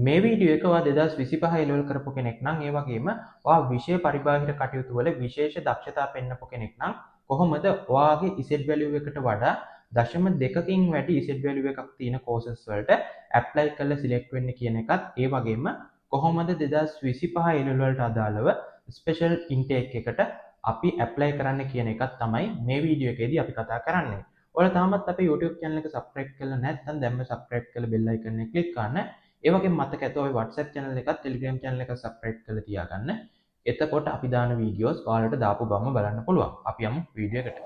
මේ වීඩියෝ එක ඔයා 2025 ඒ ලෙවල් කරපු කෙනෙක් නම්, ඒ වගේම ඔයා විෂය පරිබාහිර කටයුතු වල විශේෂ දක්ෂතා පෙන්නපු කෙනෙක් නම්, කොහොමද ඔයාගේ ඉසෙඩ් වැලියු එකට වඩා 0.2කින් වැඩි ඉසෙඩ් වැලියු එකක් තියෙන කෝසස් වලට ඇප්ලයි කරලා සිලෙක්ට් වෙන්නේ කියන එකත්, ඒ වගේම කොහොමද 2025 ඒ ලෙවල් වලට අදාළව ස්පෙෂල් ඉන්ටේක් එකට අපි ඇප්ලයි කරන්න කියන එකත් තමයි මේ වීඩියෝ එකේදී අපි කතා කරන්නේ. ඔයාලා තාමත් අපේ YouTube channel එක subscribe කරලා නැත්නම් දැන්ම subscribe කරලා bell icon එක ක්ලික් කරන්න. ඒ වගේම මතක ඇතුව අපේ WhatsApp channel එකත් Telegram channel එකත් subscribe කරලා තියාගන්න. එතකොට අපි දාන වීඩියෝස් ඔයාලට දාපු ගමන් බලන්න පුළුවන්. අපි යමු වීඩියෝ එකට.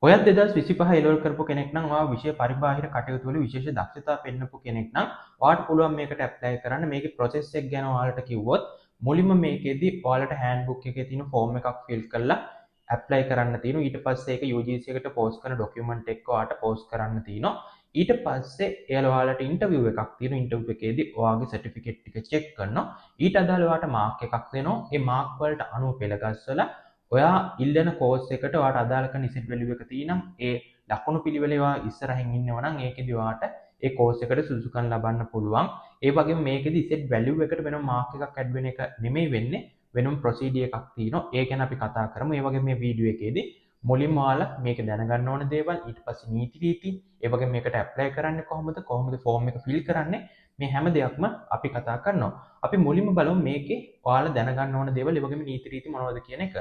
ඔයත් 2025 ඒ ලෙවල් කරපු කෙනෙක් නම්, ඔයා විෂය පරිබාහිර කටයුතු වල විශේෂ දක්ෂතා පෙන්නපු කෙනෙක් නම්, ඔයාට පුළුවන් මේකට ඇප්ලයි කරන්න. මේකේ ප්‍රොසෙස් එක ගැන ඔයාලට කිව්වොත්, මුලින්ම මේකෙදි ඔයාලට හෑන්ඩ්බුක් එකේ තියෙන ෆෝම් එකක් ෆිල් කරලා ඇප්ලයි කරන්න තියෙනවා. ඊට පස්සේ ඒක UGC එකට පෝස්ට් කරන ඩොකියුමන්ට් එක්ක ඔයාට පෝස්ට් කරන්න තියෙනවා. ඊට පස්සේ එයාලා ඔයාලට ඉන්ටර්විව් එකක් තියෙනවා. ඉන්ටර්විව් එකේදී ඔයාගේ සර්ටිෆිකේට් ටික චෙක් කරනවා. ඊට අදාළව ඔයාට මාක් එකක් දෙනවා. ඒ මාක් වලට අනුව පෙළ ගස්සලා ඔයා ඉල්ලන කෝස් එකට ඔයාට අදාළ කරන ඉසෙඩ් වැලියු එක තියෙනම්, ඒ ලකුණු පිළිවෙලේ ඔයා ඉස්සරහින් ඉන්නවා නම්, ඒකෙදි ඔයාට ඒ කෝස් එකට සුදුසුකම් ලබන්න පුළුවන්. ඒ වගේම මේකෙදි ඉසෙඩ් වැලියු එකට වෙනම මාක් එකක් ඇඩ් වෙන එක නෙමෙයි වෙන්නේ, වෙනම ප්‍රොසීඩියර් එකක් තියෙනවා. ඒ ගැන අපි කතා කරමු. ඒ වගේම මේ වීඩියෝ එකේදී මුලින්ම ඔයාලා මේක දැනගන්න ඕන දේවල්, ඊට පස්සේ නීති රීති, ඒ වගේම මේකට ඇප්ලයි කරන්නේ කොහොමද, කොහොමද ෆෝම් එක ෆිල් කරන්නේ, මේ හැම දෙයක්ම අපි කතා කරනවා. අපි මුලින්ම බලමු මේකේ ඔයාලා දැනගන්න ඕන දේවල්, ඒ වගේම නීති රීති මොනවද කියන එක.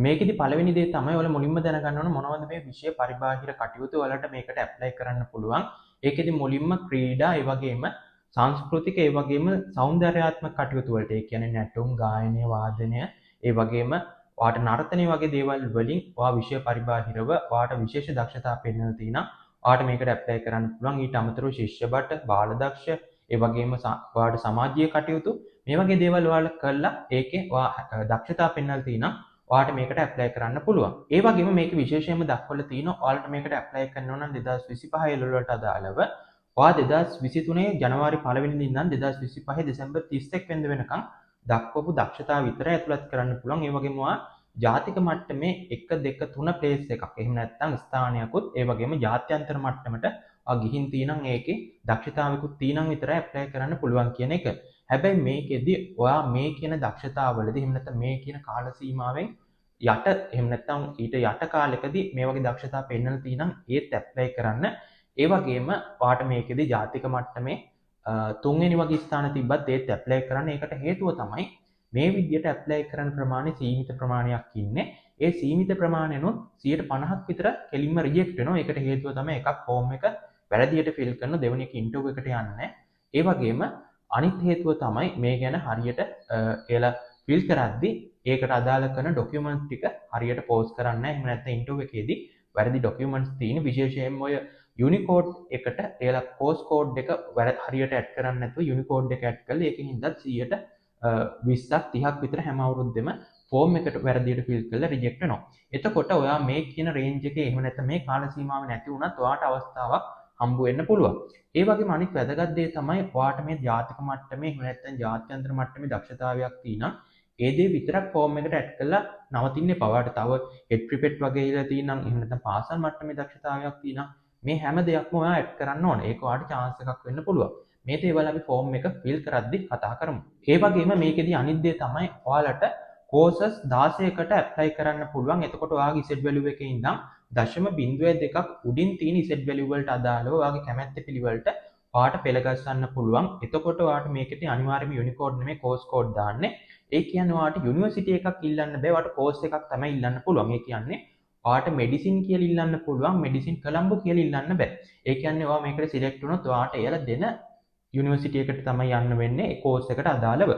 මේකෙදි පළවෙනි දේ තමයි ඔයාලා මුලින්ම දැනගන්න ඕන මොනවද මේ විෂය පරිබාහිර කටයුතු වලට මේකට ඇප්ලයි කරන්න පුළුවන්. ඒකෙදි මුලින්ම ක්‍රීඩා, ඒ වගේම සංස්කෘතික, ඒ වගේම සෞන්දර්යාත්මක කටයුතු වලට, ඒ කියන්නේ නැටුම්, ගායනය, වාදනය, ඒ වගේම ඔයාට නර්තනය වගේ දේවල් වලින් ඔයා විෂය පරිබාහිරව ඔයාට විශේෂ දක්ෂතා පෙන්වලා තියෙනවා. ඔයාට මේකට ඇප්ලයි කරන්න පුළුවන්. ඊට අමතරව ශිෂ්‍ය භට, බාලදක්ෂ, ඒ වගේම ඔයාට සමාජීය කටයුතු, මේ වගේ දේවල් ඔයාලා කළා ඒකේ ඔයා දක්ෂතා පෙන්වලා තියෙනවා. ඔයාට මේකට ඇප්ලයි කරන්න පුළුවන්. ඒ වගේම මේක විශේෂයෙන්ම දක්වලා තියෙනවා, ඔයාලට මේකට ඇප්ලයි කරනවා නම් 2025 ඒ වලට අදාළව ඔයා 2023 ජනවාරි 1 වෙනිදා ඉඳන් 2025 දෙසැම්බර් 31 වෙනිදා වෙනකන් දක්වපු දක්ෂතා විතරයි ඇතුළත් කරන්න පුළුවන්. ඒ වගේම ඔයා ජාතික මට්ටමේ 1, 2, 3 ප්ලේස් එකක්, එහෙම නැත්නම් ස්ථානයකුත්, ඒ වගේම ජාත්‍යන්තර මට්ටමට ඔයා ගිහින් තියෙනම් ඒකේ දක්ෂතාවයකුත් තියෙනම් විතරයි ඇප්ලයි කරන්න පුළුවන් කියන එක. හැබැයි මේකෙදි ඔයා මේ කියන දක්ෂතාවලදී, එහෙම නැත්නම් මේ කියන කාල සීමාවෙන් යට, එහෙම නැත්නම් ඊට යට කාලෙකදී මේ වගේ දක්ෂතා පෙන්වලා තියෙනම් ඒත් ඇප්ලයි කරන්න. ඒ වගේම ඔයාට මේකෙදි ජාතික මට්ටමේ තුන්වෙනි වගේ ස්ථාන තිබ්බත් ඒත් ඇප්ලයි කරන්න. ඒකට හේතුව තමයි මේ විදියට ඇප්ලයි කරන ප්‍රමාණය සීමිත ප්‍රමාණයක් ඉන්නේ. ඒ සීමිත ප්‍රමාණයනොත් 50ක් විතර කෙලින්ම රිජෙක්ට් වෙනවා. ඒකට හේතුව තමයි එකක් ෆෝම් එක වැරදියට ෆිල් කරන, දෙවෙනි එක ඉන්ටර්විව් එකට යන්නේ. ඒ වගේම අනිත් හේතුව තමයි මේ ගැන හරියට එයාලා ෆිල් කරද්දි ඒකට අදාළ කරන ඩොකියුමන්ට්ස් ටික හරියට පෝස්ට් කරන්නේ නැහැ. එහෙම නැත්නම් ඉන්ටර්විව් එකේදී වැරදි ඩොකියුමන්ට්ස් තියෙන, විශේෂයෙන්ම ඔය යුනිකෝඩ් එකට එයාලා කෝස් කෝඩ් එක හරියට ඇඩ් කරන්නේ නැතුව යුනිකෝඩ් එක ඇඩ් කරලා ඒකෙන් හින්දා 20ක් 30ක් විතර හැම අවුරුද්දෙම ෆෝම් එකට වැරදියට ෆිල් කරලා රිජෙක්ට් වෙනවා. එතකොට ඔයා මේ කියන රේන්ජ් එකේ, එහෙම නැත්නම් මේ කාල සීමාව නැති වුණත් ඔයාට අවස්ථාවක් හම්බ වෙන්න පුළුවන්. ඒ වගේම අනිත් වැදගත් දේ තමයි ඔයාට මේ ජාතික මට්ටමේ, එහෙම නැත්නම් ජාත්‍යන්තර මට්ටමේ දක්ෂතාවයක් තියෙනම් ඒ දේ විතරක් ෆෝම් එකට ඇඩ් කරලා නවතින්න එපා. ඔයාට තව හෙඩ් ප්‍රිෆෙක්ට් වගේ ඉලා තියෙනම්, එහෙම නැත්නම් පාසල් මට්ටමේ දක්ෂතාවයක් තියෙනම් මේ හැම දෙයක්ම ඔයා ඇඩ් කරන්න ඕනේ. ඒක ඔයාට චාන්ස් එකක් වෙන්න පුළුවන්. මේ දේවල් අපි ෆෝම් එක ෆිල් කරද්දි කතා කරමු. ඒ වගේම මේකෙදි අනිත් දේ තමයි ඔයාලට කෝසස් 16කට ඇප්ලයි කරන්න පුළුවන්. එතකොට ඔයාගේ ඉසෙඩ් වැලියු එකේ ඉඳන් 0.2ක් උඩින් තියෙන ඉසෙඩ් වැලියු වලට අදාළව ඔයාගේ කැමැත්ත පිළිවෙලට ඔයාට පෙළ ගස්සන්න පුළුවන්. එතකොට ඔයාට මේකෙදි අනිවාර්යයෙන්ම යුනිකෝඩ් නෙමෙයි කෝස් කෝඩ් දාන්නේ. ඒ කියන්නේ ඔයාට යුනිවර්සිටි එකක් ඉල්ලන්න බෑ. ඔයාට කෝස් එකක් තමයි ඉල්ලන්න පුළුවන්. ඒ කියන්නේ ඔයාට මෙඩිසින් කියලා ඉල්ලන්න පුළුවන්, මෙඩිසින් කොළඹ කියලා ඉල්ලන්න බෑ. ඒ කියන්නේ ඔයා මේකට සිලෙක්ට් වුණොත් ඔයාට එයාලා දෙන යුනිවර්සිටි එකට තමයි යන්න වෙන්නේ ඒ කෝස් එකට අදාළව.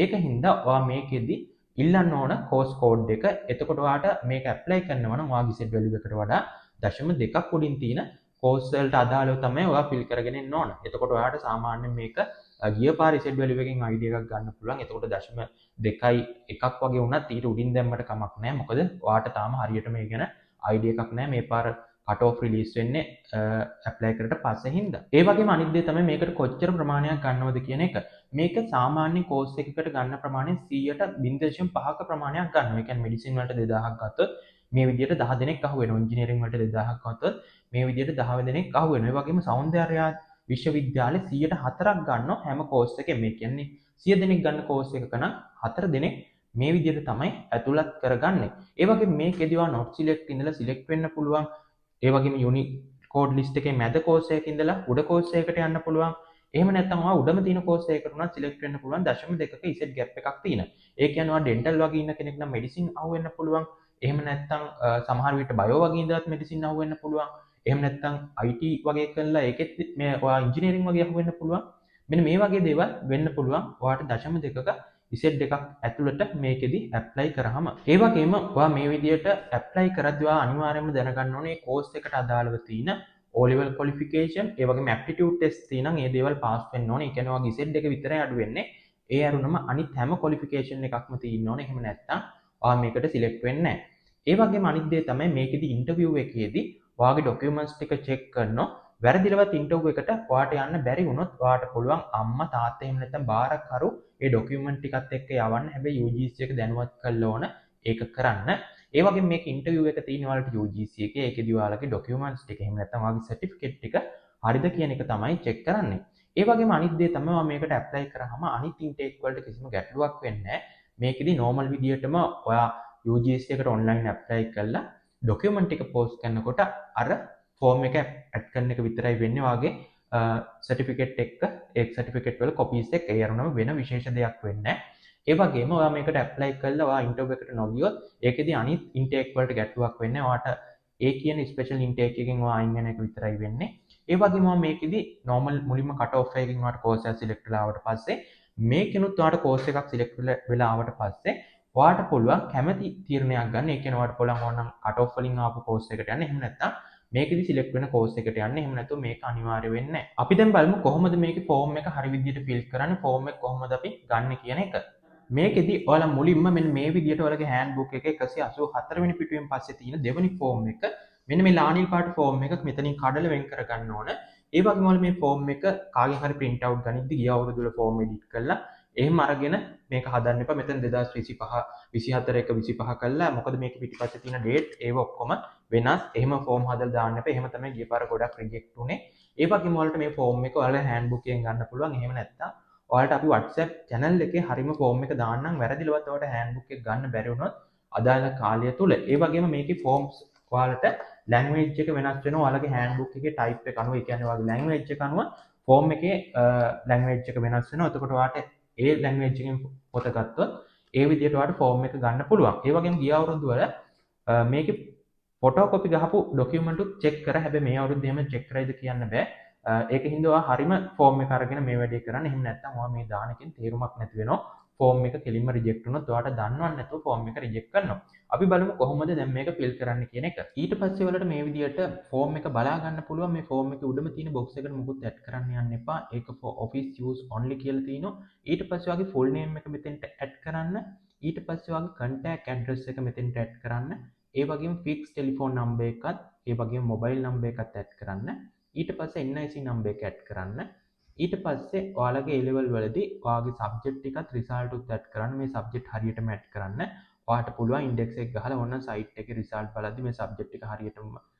ඒක හින්දා ඔයා මේකෙදි ඉල්ලන්න ඕන කෝස් කෝඩ් එක. එතකොට ඔයාට මේක ඇප්ලයි කරනවා නම් ඔයාගේ ඉසෙඩ් වැලියු එකට වඩා 0.2ක් උඩින් තියෙන කෝස් වලට අදාළව තමයි ඔයා ෆිල් කරගෙන එන්න ඕන. එතකොට ඔයාට සාමාන්‍යයෙන් මේක ගිය පාර ඉසෙඩ් වැලියු එකෙන් අයිඩියා එකක් ගන්න පුළුවන්. එතකොට 0.21ක් වගේ වුණත් ඊට උඩින් දැම්මට කමක් නැහැ. මොකද ඔයාට තාම හරියට මේ ගැන අයිඩියා එකක් නැහැ. මේ පාර කට් ඔෆ් රිලීස් වෙන්නේ ඇප්ලයි කරට පස්සේ හින්දා. ඒ වගේම අනිත් දේ තමයි මේකට කොච්චර ප්‍රමාණයක් ගන්නවද කියන එක. මේක සාමාන්‍ය කෝස් එකකට ගන්න ප්‍රමාණය 100ට 0.5ක ප්‍රමාණයක් ගන්නවා. ඒ කියන්නේ මෙඩිසින් වලට 2000ක් ගත්තොත් මේ විදිහට 10 දෙනෙක් අහු වෙනවා. ඉංජිනේරින් වලට 2000ක් ගත්තොත් මේ විදිහට 10 දෙනෙක් අහු වෙනවා. ඒ වගේම සෞන්දර්ය විශ්වවිද්‍යාලේ 104ක් ගන්නවා හැම කෝස් එකෙම. මේ කියන්නේ 100 දෙනෙක් ගන්න කෝස් එකක නම් 4 දෙනෙක් මේ විදිහට තමයි ඇතුළත් කරගන්නේ. ඒ වගේම මේකෙදි ඔයා not select ඉඳලා select වෙන්න පුළුවන්. ඒ වගේම යුනිකෝඩ් ලිස්ට් එකේ මැද කෝස් එකක ඉඳලා උඩ කෝස් එකකට යන්න පුළුවන්. එහෙම නැත්නම් ඔයා උඩම තියෙන කෝස් එකකට උනත් සිලෙක්ට් වෙන්න පුළුවන් 0.2ක ඉසෙඩ් ගැප් එකක් තියෙන. ඒ කියන්නේ ඔයා ඩෙන්ටල් වගේ ඉන්න කෙනෙක් නම් මෙඩිසින් අහු වෙන්න පුළුවන්. එහෙම නැත්නම් සමහර විට බයෝ වගේ ඉඳලත් මෙඩිසින් අහු වෙන්න පුළුවන්. එහෙම නැත්නම් IT වගේ කරලා ඒකෙත් මේ ඔයා ඉංජිනේරින් වගේ අහු වෙන්න පුළුවන්. මෙන්න මේ වගේ දේවල් වෙන්න පුළුවන් ඔයාට 0.2ක ඉසෙඩ් එකක් ඇතුළට මේකෙදි ඇප්ලයි කරාම. ඒ වගේම ඔයා මේ විදියට ඇප්ලයි කරද්දී ඔයා අනිවාර්යයෙන්ම දැනගන්න ඕනේ මේ කෝස් එකට අදාළව තියෙන O level qualification, ඒ වගේම ඇප්ටිටියුඩ් ටෙස්ට් තියෙනම් ඒ දේවල් පාස් වෙන්න ඕනේ. ඒ කියන්නේ ඔයාගේ ඉසෙඩ් එක විතරයි අඩු වෙන්නේ. ඒ ඇරුණම අනිත් හැම ක්වොලිෆිකේෂන් එකක්ම තියෙන්න ඕනේ. එහෙම නැත්නම් ඔයා මේකට සිලෙක්ට් වෙන්නේ නැහැ. ඒ වගේම අනිත් දේ තමයි මේකෙදි ඉන්ටර්විව් එකේදී ඔයාගේ ඩොකියුමන්ට්ස් ටික චෙක් කරනවා. වැරදිලවත් ඉන්ටර්විව් එකට ඔයාට යන්න බැරි වුණොත් ඔයාට පුළුවන් අම්මා, තාත්තා, එහෙම නැත්නම් බාරකරු ඒ ඩොකියුමන්ට් ටිකත් එක්ක යවන්න. හැබැයි UGC එක දැනුවත් කරලා ඕන ඒක කරන්න. ඒ වගේම මේක ඉන්ටර්විව් එක තියෙන ඔයාලට UGC එකේ, ඒකෙදි ඔයාලගේ ඩොකියුමන්ට්ස් ටික එහෙම නැත්නම් ඔයාගේ සර්ටිෆිකේට් ටික හරිද කියන එක තමයි චෙක් කරන්නේ. ඒ වගේම අනිත් දේ තමයි ඔයා මේකට ඇප්ලයි කරාම අනිත් ඉන්ටේක් වලට කිසිම ගැටලුවක් වෙන්නේ නැහැ. මේකෙදි නෝමල් විදියටම ඔයා UGC එකට ඔන්ලයින් ඇප්ලයි කරලා ඩොකියුමන්ට් ටික පෝස්ට් කරනකොට අර ෆෝම් එක ඇඩ් කරන එක විතරයි වෙන්නේ ඔයාගේ සර්ටිෆිකේට් එක්ක, ඒ සර්ටිෆිකේට් වල කොපීස් එක්ක. ඒ අරුණම වෙන විශේෂ දෙයක් වෙන්නේ නැහැ. ඒ වගේම ඔයා මේකට ඇප්ලයි කරලා ඔයා ඉන්ටර්විව් එකට නොගියොත් ඒකෙදි අනිත් ඉන්ටේක් වලට ගැටලුවක් වෙන්නේ නැහැ. ඔයාට ඒ කියන ස්පෙෂල් ඉන්ටේක් එකෙන් ඔයා අයින් වෙන එක විතරයි වෙන්නේ. ඒ වගේම ඔයා මේකෙදි නෝමල් මුලින්ම කට් ඔෆ් එකකින් ඔයාට කෝස් එකක් සිලෙක්ට් වෙලා ආවට පස්සේ, මේකෙනුත් ඔයාට කෝස් එකක් සිලෙක්ට් වෙලා ආවට පස්සේ ඔයාට පුළුවන් කැමති තීරණයක් ගන්න. ඒ කියන්නේ ඔයාට පුළුවන් ඕනනම් කට් ඔෆ් වලින් ආපු කෝස් එකට යන්න. එහෙම නැත්නම් මේකෙදි සිලෙක්ට් වෙන කෝස් එකට යන්න. එහෙම නැත්නම් මේක අනිවාර්ය වෙන්නේ නැහැ. අපි දැන් බලමු කොහොමද මේකේ ෆෝම් එක හරි විදිහට ෆිල් කරන්නේ, ෆෝම් එක කොහොමද අපි ගන්න කියන එක. මේකෙදි ඔයාලා මුලින්ම මෙන්න මේ විදිහට ඔයාලගේ හෑන්ඩ් එකේ 184 වෙනි පිටුවෙන් පස්සේ තියෙන දෙවෙනි ෆෝම් එක, මෙන්න මේ ලා නිල් පාට ෆෝම් එක මෙතනින් කඩලා වෙන් කරගන්න ඕන. ඒ වගේම ඔයාලා මේ ෆෝම් එක කාගෙන් හරි ප්‍රින්ට් අවුට් ගනිද්දි ගිය අවුරුදු වල ෆෝම් එඩිට් කරලා එහෙම අරගෙන මේක හදන්න එපා. මෙතන 2025 24 1 25 කළා. මොකද මේක පිටිපස්සේ තියෙන ඩේට් ඒව ඔක්කොම වෙනස්. එහෙම ෆෝම් හදලා දාන්න එපා. එහෙම තමයි ගිය පාර ගොඩක් රිජෙක්ට් වුනේ. ඒ වගේම ඔයාලට මේ ෆෝම් එක ඔයාලගේ හෑන්ඩ් බුක් එකෙන් ගන්න පුළුවන්. එහෙම නැත්නම් ඔයාලට අපි WhatsApp channel එකේ හරිම ෆෝම් එක දාන්නම්, වැරදිලවත් ඔයාලට හෑන්ඩ් බුක් එක ගන්න බැරි වුණොත් අදාළ කාලය තුල. ඒ වගේම මේකේ ෆෝම්ස් ඔයාලට ලැන්ග්වේජ් එක වෙනස් වෙනවා ඔයාලගේ හෑන්ඩ් බුක් එකේ ටයිප් එක අනුව. ඒ කියන්නේ ඔයාලගේ ලැන්ග්වේජ් එක අනුව ෆෝම් එකේ ලැන්ග්වේජ් එක වෙනස් වෙනවා. එතකොට ඔයාලට ඒ ලැන්ග්වේජ් එකෙන් පොත ගත්තොත් ඒ විදිහට ඔයාලට ෆෝම් එක ගන්න පුළුවන්. ඒ වගේම ගිය අවුරුදු වල මේකේ ෆොටෝකොපි ගහපු ඩොකියුමන්ට් උත් චෙක් කර. හැබැයි මේ අවුරුද්දේ එහෙම චෙක් කරයිද කියන්න බෑ. ඒක හින්දා ඔයා හරිම ෆෝම් එක අරගෙන මේ වැඩේ කරන්න. එහෙම නැත්නම් ඔයා මේ දාන එකෙන් තේරුමක් නැති වෙනවා. ෆෝම් එක කෙලින්ම රිජෙක්ට් වුණොත් ඔයාට දන්නවත් නැතුව ෆෝම් එක රිජෙක්ට් කරනවා. අපි බලමු කොහොමද දැන් මේක ෆිල් කරන්න කියන එක. ඊට පස්සේ ඔයාලට මේ විදිහට ෆෝම් එක බලා ගන්න පුළුවන්. මේ ෆෝම් එකේ උඩම තියෙන බොක්ස් එකට මොකුත් ඇඩ් කරන්න යන්න එපා. ඒක for office use only කියලා තියෙනවා. ඊට පස්සේ ඔයාගේ full name එක මෙතෙන්ට ඇඩ් කරන්න. ඊට පස්සේ ඔයාගේ contact address එක මෙතෙන්ට ඇඩ් කරන්න. ඒ වගේම ෆික්ස් ටෙලිෆෝන් නම්බර් එකත් ඒ වගේම මොබයිල් නම්බර් එකත් ඇඩ් කරන්න. ඊට පස්සේ NIC number එක ඇඩ් කරන්න. ඊට පස්සේ ඔයාලගේ A level වලදී ඔයාගේ සබ්ජෙක්ට් ටිකත් රිසල්ට් උත් ඇඩ් කරන්න. මේ සබ්ජෙක්ට් හරියටම ඇඩ් කරන්න. ඔයාට පුළුවන් ඉන්ඩෙක්ස් එක ගහලා ඕන සයිට් එකේ රිසල්ට් බලද්දි මේ සබ්ජෙක්ට් එක හරියටම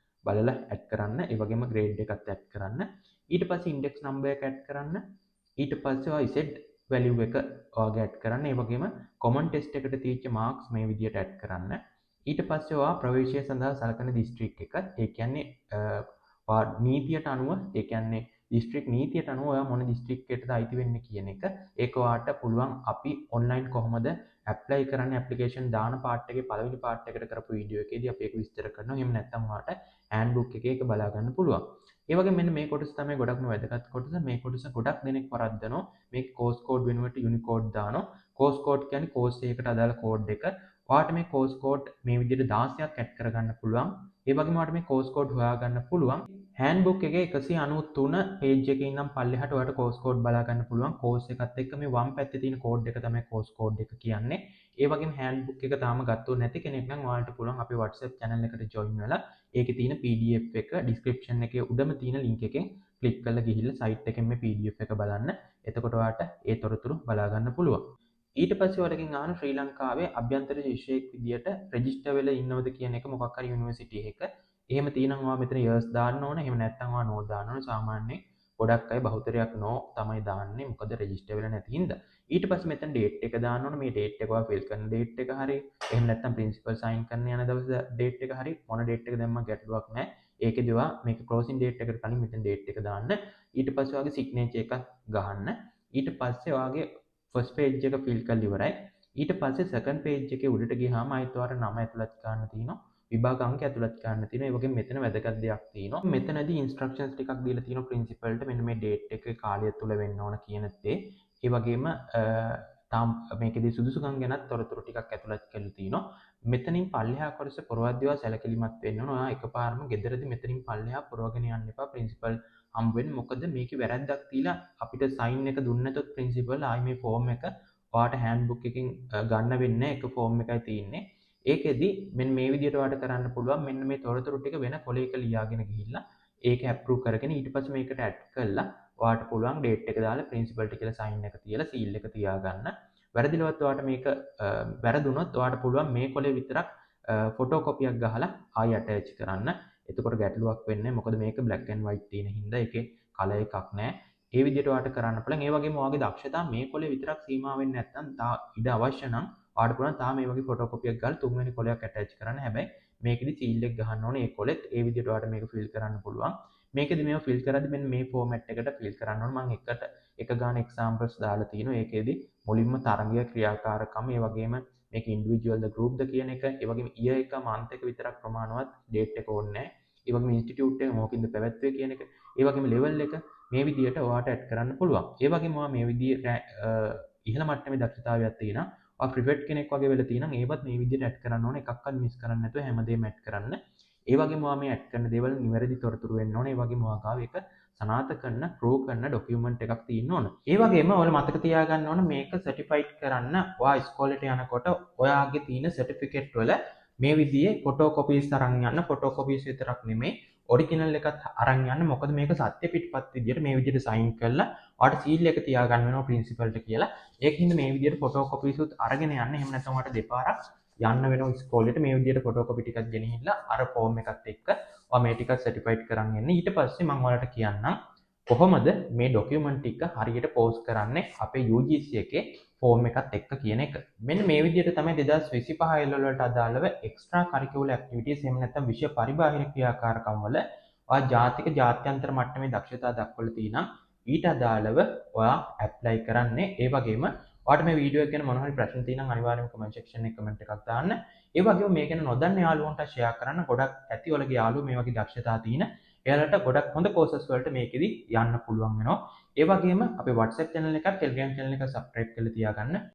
බලලා ඇඩ් කරන්න. ඒ වගේම ග්‍රේඩ් එකත් ඇඩ් කරන්න. ඊට පස්සේ ඉන්ඩෙක්ස් නම්බර් එක ඇඩ් කරන්න. ඊට පස්සේ ඔයා ඉසෙඩ් වැලියු එක ඔයාගේ ඇඩ් කරන්න. ඒ වගේම කොමන් ටෙස්ට් එකට තියෙච්ච මාක්ස් මේ විදියට ඇඩ් කරන්න. ඊට පස්සේ ඔයා ප්‍රවේශය සඳහා සලකන දිස්ත්‍රික් එක, ඒ කියන්නේ ඔයා නීතියට අනුව, ඒ කියන්නේ දිස්ත්‍රික් නීතියට අනුව ඔයා මොන දිස්ත්‍රික්කයටද අයිති වෙන්නේ කියන එක, ඒක ඔයාට පුළුවන් අපි ඔන්ලයින් කොහොමද ඇප්ලයි කරන්නේ ඇප්ලිකේෂන් දාන පාර්ට් එකේ පළවෙනි පාර්ට් එකට කරපු වීඩියෝ එකේදී අපි ඒක විස්තර කරනවා. එහෙම නැත්නම් ඔයාට හෑන්ඩ් බුක් එකේ ඒක බලා ගන්න පුළුවන්. ඒ වගේම මෙන්න මේ කොටස තමයි ගොඩක්ම වැදගත් කොටස. මේ කොටස ගොඩක් දෙනෙක් වරද්දනවා. මේ කෝස් කෝඩ් වෙනුවට යුනිකෝඩ් දානවා. කෝස් කෝඩ් කියන්නේ කෝස් එකකට අදාළ කෝඩ් එක. ඔයාට මේ කෝස් කෝඩ් මේ විදිහට 16ක් ඇඩ් කරගන්න පුළුවන්. ඒ වගේම ඔයාට මේ කෝස් කෝඩ් හොයාගන්න පුළුවන්. හෑන්ඩ් බුක් එකේ 193 පේජ් එකේ ඉඳන් පල්ලෙහාට ඔයාට කෝස් කෝඩ් බලා ගන්න පුළුවන්. කෝස් එකත් එක්ක මේ වම් පැත්තේ තියෙන කෝඩ් එක තමයි කෝස් කෝඩ් එක කියන්නේ. ඒ වගේම හෑන්ඩ් බුක් එක තාම ගත්තෝ නැති කෙනෙක් නම් ඔයාලට පුළුවන් අපේ WhatsApp channel එකට join වෙලා ඒකේ තියෙන PDF එක description එකේ උඩම තියෙන link එකෙන් ක්ලික් කරලා ගිහිල්ලා සයිට් එකෙන් මේ PDF එක බලන්න. එතකොට ඔයාට ඒ තොරතුරු බලා ගන්න පුළුවන්. ඊට පස්සේ ඔයාලගෙන් අහන ශ්‍රී ලංකාවේ අභ්‍යන්තර ශිෂ්‍යයෙක් විදියට රෙජිස්ටර් වෙලා ඉන්නවද කියන එක මොකක් හරි යුනිවර්සිටි එකක. එහෙම තියෙනම් ඔයා මෙතන yes දාන්න ඕන. එහෙම නැත්නම් ඔයා no දාන්න ඕන. සාමාන්‍යයෙන් ගොඩක් අය බහුතරයක් no තමයි දාන්නේ. මොකද රෙජිස්ටර් වෙලා නැති හින්දා. ඊට පස්සේ මෙතන ඩේට් එක දාන්න ඕන. මේ ඩේට් එක ඔයා ෆිල් කරන ඩේට් එක හරි, එහෙම නැත්නම් ප්‍රින්සිපල් සයින් කරන්න යන දවස් ඩේට් එක හරි, මොන ඩේට් එක දැම්මම ගැටලුවක් නැහැ. ඒකෙදි ඔයා මේක ක්ලෝසින් ඩේට් එකට කලින් මෙතන ඩේට් එක දාන්න. ඊට පස්සේ ඔයාගේ සිග්නේචර් එකක් ගහන්න. ඊට පස්සේ ඔයාගේ ෆස්ට් පේජ් එක ෆිල් කරලා ඉවරයි. ඊට පස්සේ සෙකන්ඩ් පේජ් එකේ උඩට ගියාම ආයෙත් ඔයාට නම ඇතුළත් කරන්න තියෙනවා. විභාග අංක ඇතුළත් කරන්න තියෙනවා. ඒ වගේම මෙතන වැදගත් දෙයක් තියෙනවා. මෙතනදී ඉන්ස්ට්‍රක්ෂන්ස් ටිකක් දීලා තියෙනවා ප්‍රින්සිපල්ට මෙන්න මේ ඩේට් එකේ කාලය තුල වෙන්න ඕන කියන දේ. ඒ වගේම තාම මේකෙදී සුදුසුකම් ගැනත් තොරතුරු ටිකක් ඇතුළත් කරලා තියෙනවා. මෙතනින් පල්ලෙහා කොටස පුරවද්දී ඔයා සැලකිලිමත් වෙන්න ඕන. ඔයා එකපාරම ගෙදරදී මෙතනින් පල්ලෙහා පුරවගෙන යන්න එපා ප්‍රින්සිපල් හම්බ වෙන්න. මොකද මේකේ වැරැද්දක් තියලා අපිට සයින් එක දුන්නේ නැතොත් ප්‍රින්සිපල් ආයි මේ ෆෝම් එක ඔයාට හෑන්ඩ් එකකින් ගන්න වෙන්නේ නැහැ. එක ෆෝම් එකයි තියෙන්නේ. ඒකෙදි මෙන්න මේ විදිහට ඔයාට කරන්න පුළුවන්. මෙන්න මේ තොරතුරු ටික වෙන කොලයක ලියාගෙන ගිහිල්ලා ඒක ඇප්‍රූව් කරගෙන ඊට පස්සේ මේකට ඇඩ් කරලා ඔයාට පුළුවන් ඩේට් එක දාලා ප්‍රින්සිපල්ට කියලා සයින් එක තියලා සීල් එක තියාගන්න. වැරදිලවත් ඔයාට මේක වැරදුනොත් ඔයාට පුළුවන් මේ කොලේ විතරක් ෆොටෝ කොපියක් ගහලා ආයි ඇටච් කරන්න. එතකොට ගැටලුවක් වෙන්නේ නැහැ. මොකද මේක බ්ලැක් ඇන්ඩ් වයිට් තියෙන හින්දා ඒකේ කලර් එකක් නැහැ. ඒ විදිහට ඔයාට කරන්න පුළුවන්. ඒ වගේම ඔයාගේ දක්ෂතා මේ කොලේ විතරක් සීමා වෙන්නේ නැත්නම් තා ඉඩ අවශ්‍ය නම් ඔයාට පුළුවන් තා මේ වගේ ෆොටෝ කොපියක් ගහලා තුන්වෙනි කොලයක් ඇටච් කරන්න. හැබැයි මේකෙදි සීල් එක ගහන්න ඕනේ ඒ කොලෙත්. ඒ විදිහට ඔයාට මේක ෆිල් කරන්න පුළුවන්. මේකෙදි මේව ෆිල් කරද්දි මෙන්න මේ ෆෝමැට් එකට ෆිල් කරන්න ඕනේ. මම එකට එක ගාන එක්සැම්පල්ස් දාලා තියෙනවා. ඒකෙදි මුලින්ම තරගය ක්‍රියාකාරකම, ඒ වගේම මේක ඉන්ඩිවිජුවල්ද ගෲප්ද කියන එක, ඒ වගේම ඉයර් එක මන්ත් එක විතරක් ප්‍රමාණවත්, ඩේට් එක ඕනේ නැහැ. ඒ වගේම ඉන්ස්ටිටියුට් එක මොකකින්ද පැවැත්වුවේ කියන එක, ඒ වගේම ලෙවල් එක මේ විදිහට ඔයාට ඇඩ් කරන්න පුළුවන්. ඒ වගේම ඔයා මේ විදිහට ඉහළ මට්ටමේ දක්ෂතාවයක් තියෙනවා. ඔයා ප්‍රිෆෙක්ට් කෙනෙක් වගේ වෙලා තියෙනම් ඒවත් මේ විදිහට ඇඩ් කරන්න ඕනේ. එකක්වත් මිස් කරන්න නැතුව හැමදේම ඇඩ් කරන්න. ඒ වගේම ඔයා මේ ඇඩ් කරන දේවල් නිවැරදි තොරතුරු වෙන්න ඕනේ. ඒ වගේම ඔයා ගාව ඒක සනාථ කරන ප්‍රූව් කරන ඩොකියුමන්ට් එකක් තියෙන්න ඕන. ඒ වගේම ඔයාලා මතක තියාගන්න ඕන මේක සර්ටිෆයිඩ් කරන්න ඔයා ඉස්කෝලේට යනකොට ඔයාගේ තියෙන සර්ටිෆිකේට් වල මේ විදිහේ ෆොටෝ කොපීස් අරන් යන්න. ෆොටෝ කොපීස් විතරක් නෙමෙයි, ඔරිජිනල් එකත් අරන් යන්න. මොකද මේක සත්‍ය පිටපත් විදියට මේ විදිහට සයින් කරලා ඔයාට සීල් එක තියාගන්න වෙනවා ප්‍රින්සිපල්ට කියලා. ඒක හින්දා මේ විදිහට ෆොටෝ කොපීස් උත් අරගෙන යන්න. එහෙම නැත්නම් ඔයාට දෙපාරක් යන්න වෙනවා ඉස්කෝලේට. මේ විදිහට ෆොටෝ කොපි ටිකක් ගෙනහිල්ලා අර ෆෝම් එකත් එක්ක ඔයා මේ ටිකක් සර්ටිෆයිඩ් කරන් එන්න. ඊට පස්සේ මම ඔයාලට කියන්නම් කොහොමද මේ ඩොකියුමන්ට් ටික හරියට පෝස්ට් කරන්නේ අපේ UGC එකේ ෆෝම් එකත් එක්ක කියන එක. මෙන්න මේ විදිහට තමයි 2025 ඒලෙවල් වලට අදාළව එක්ස්ට්‍රා කරිකියුලර් ඇක්ටිවිටීස් එහෙම නැත්නම් විෂය පරිබාහිර ක්‍රියාකාරකම් වල ඔයා ජාතික ජාත්‍යන්තර මට්ටමේ දක්ෂතා දක්වලා තියෙනම් ඊට අදාළව ඔයා ඇප්ලයි කරන්නේ. ඒ වගේම ඔයාට මේ වීඩියෝ එක ගැන මොන හරි ප්‍රශ්න තියෙනම් අනිවාර්යයෙන්ම කමෙන්ට් සෙක්ෂන් එකේ කමෙන්ට් එකක් දාන්න. ඒ වගේම මේ ගැන නොදන්න යාළුවන්ට ෂෙයා කරන්න. ගොඩක් ඇති ඔයාලගේ යාළුවෝ මේ වගේ දක්ෂතා තියෙන. එයාලට ගොඩක් හොඳ කෝසස් වලට මේකෙදි යන්න පුළුවන් වෙනවා. ඒ වගේම අපේ WhatsApp channel එකත් Telegram channel එකත් subscribe කරලා තියාගන්න.